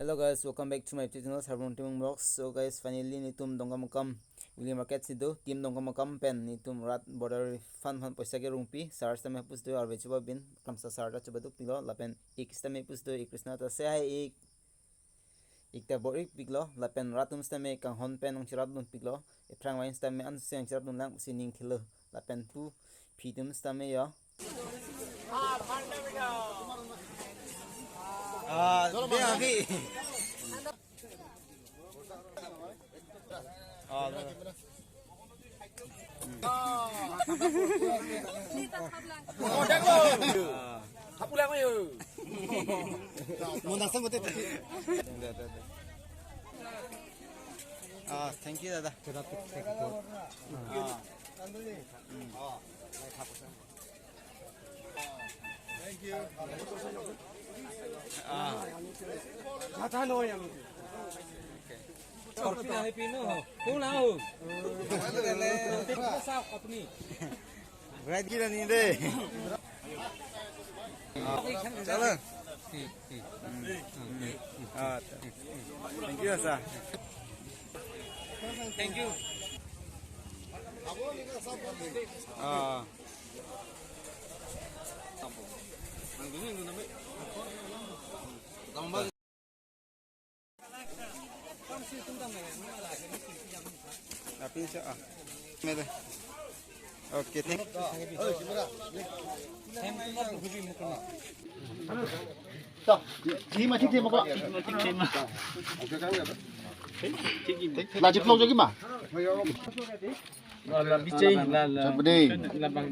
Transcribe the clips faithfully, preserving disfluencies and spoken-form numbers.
Hello guys, welcome back to my YouTube channel, Sarbon Timung Vlogs. So guys, finally nelitum Dongkamukam Weekly Market si do, Team Dongkamukam pen nelitum rat border fund fund poisa kerungpi, sir sitame pusi do, arve chuba bin, klamsa sir ta chuba duk pilo, lapen ik sitame pusi do, ik Krishna ta se hai ik, ik ta bor ik piklo, lapen rat atum sitame kanghon pen nangcherap dun piklo, ephrang vain sitame an seng cherap dun lang si ning thilo, lapen pu phi atum sitame yo. Ah, de avi. Ah, de. Ah. Mo nasa mo te. De, de, de. Ah, thank you, dada. Ah. Thank you. Ah. Kata no yang. Okay. Kopi na pino. Kung na ho. Nanti kita sa kopi ni. Right kita ni de. Ah, chalo. Ah, thank you, sir. Thank you. Ah. Apin sa, ah. Mede. Okay, thank you. Lajip lo jogi ma. La, la, bichai, la, la. Sabde. La bang.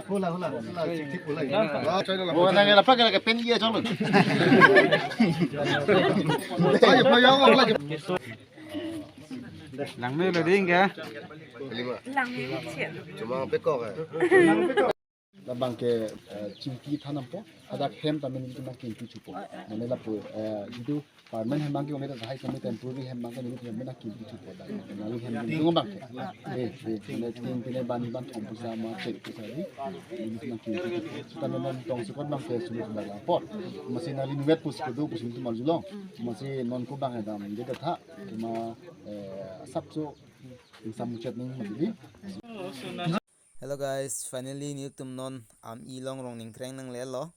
Hula, hula, hula. Hula, hula. Oh, nang la pakai ke pen iya chong. Ayo, ayo, hula. Langme lo ding ya. Langme lo ding. Cuma pekok ya. Labang ke, eh, chingki than dampo, hadak hem ta nelitum nangkimpi thupo. Mane lapu, eh, jitu permanent hem abang ke, mane tahai kami temporary hem abang ke, nelitum nangkimpi thupo. Neli hem nelitum abang ke. Eh, eh, mane tin pine ban ban thom pusa ma chek pusa di. Nelitum nangkimpi thupo. Seta non tong sukot abang ke sumit bala apot. Masi neli numet pus kudu pus nelitum arjulong. Masi non ko abang edam, dia kata, cuma, eh, asap so, insam mucet ning mati di. Hello guys, finally nelitum non Am-i along Rongnikreng nanglelo.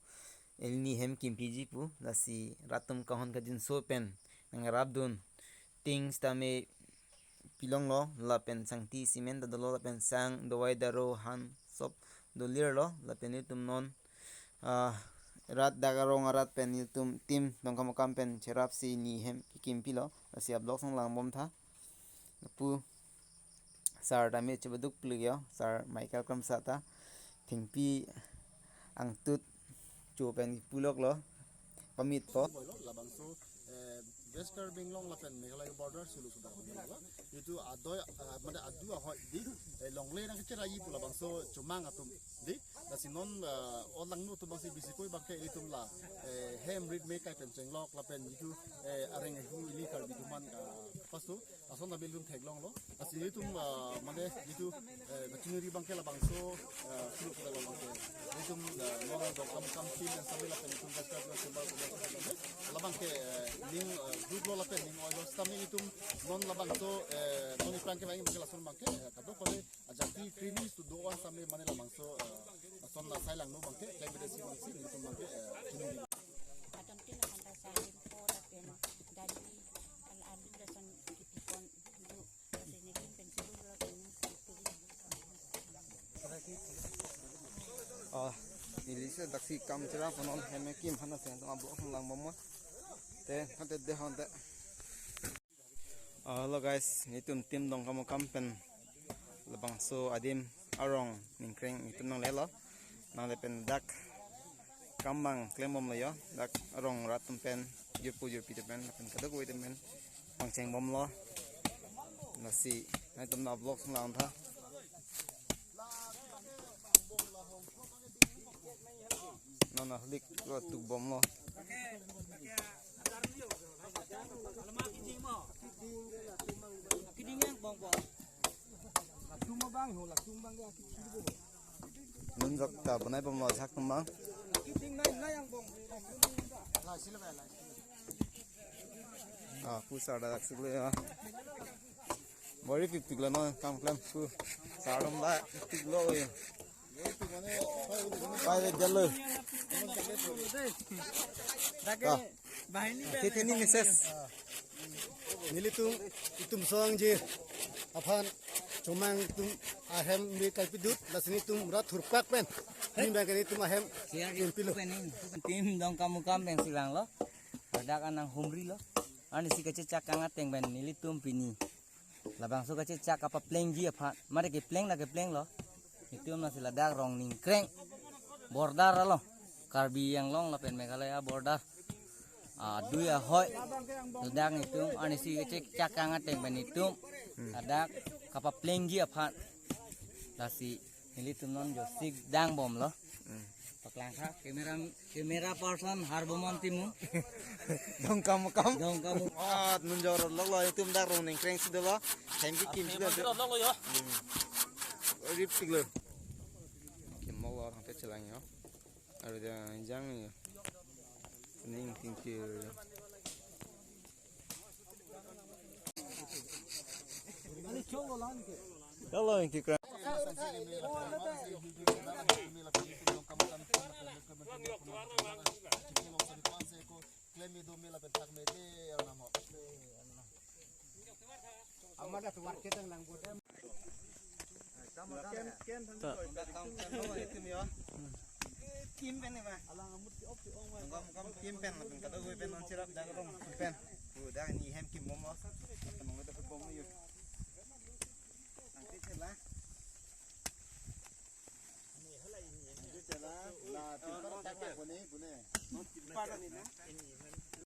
Ili ni hem kimpiji pu, lasi rat atum kanghon kangjinso pen nangrap dun. Tin sitame pilonglo, lapen sangti cement ta dolo, lapen sang, dawai daro, han sop dolir lo, lapen nelitum non, ah, rat dak arong arat pen nelitum Team Dongkamukam pen cherap si ni hem kimpilo, lasi a-vlog nanglang bom tha. Lapu sir tame chebaduk plik yo, sir Michael Kramsa ta thengpi angtut cho pen pulok lo, pamit po. Labangso, eh, West Karbi Anglong lapen Meghalaya border sulu sudah. Itu adoi, eh, mane adu ahoi di, eh, longle nangkecheraiji pu labangso Chomang atum di. Lasi non, eh, o langno atum abangsi bisi koi abang ke ilitum la, eh, hem rit me kai pen chenglok lapen itu, eh, areng ehu ili Karbi atum an, eh, pastu. Lason ta ilitum theklonglo. Lasi ilitum, ah, mane, ilitum, eh, machinery abang ke labangso, eh, sulu kita labang ke. Ilitum, eh, non Dongkamukam team dan sambil lapen ilitum gas gas gas gas gas gas labang ke, eh, ning, eh, group lo lapen ning oilo sitame ilitum non labangso, eh, non iplang ke abang ke lason abang ke, eh, kadokave ajati training tu do-an sitame mane labangso, eh, lason la sai langno abang ke, klem beda si abang si, ilitum abang ke, eh, chining. Adam tin akan ta sai limpo lapen dali al alu lason kipikon. Oh, ili si daksi kam cherap non hem kim hana sen tama blok lang bom. Te hante de hante. Oh, hello guys, nelitum Team Dongkamukam pen labangso adim arong Ningkreng nelitum nanglelo. Nangle pen dak kam abang klem bomlo yo, dak arong rat atum pen, jurpo jurpi atum pen, lapen kadokave atum pen pangcheng bomlo. Lasi nangtum na vlog sung lang tha. Non na halik lo tuk bomlo. Dunjok ta bonai bomlo ajahak atum abang. Ah, pu sar dak siklo ya. Bor-i pipiklo non, kam klem pu sar atum dak pipiklo ya. Pai le jalo. Ah. Bahini Thetheni message. Nelitum, itum song je aphan chomang atum ahem bi kalpidut, lasi nelitum rat thurpak pen. Ni bang ke nelitum ahem Siang kimpilo. Pen ni. Tim Dongkamukam pen si vanglo. Ladak anang humrilo. Anisi kachechak kang ateng pen nelitum pini. Labangso kachechak kapaplengji aphan. Mari kepleng na keplenglo. Itum nasi ladak Rong Ningkreng border alo. Karbi Anglong lapen Meghalaya border. Ah, dui ahoi. Ladak itum anisi kachechak kang ateng pen itum. Hmm. Ladak kapaplengji aphan. Lasi nelitum non josik dangbomlo. Hmm. Paklang tha, camera, camera person Harbomon Timung. Dongkamukam. Dongkamukam. Ah, nunjok rot loklo, itum dak Rong Ningkreng si dolo. Hem kikim si dolo. Rot loklo yo. Hmm. Rip siklo. Kimoklo, thangte chelang yo. Aru dia injang yo. Ning tingkir. Hello, Inti Kra. Kim pen ma. Dongkamukam kim pen lapen kadokave pen non cherap dak Rong pen. Udah ni hem kimbomlo. Kanong itu bom yuk. Nanti chela. Nanti chela. La, timpar tak lah, bune, bune.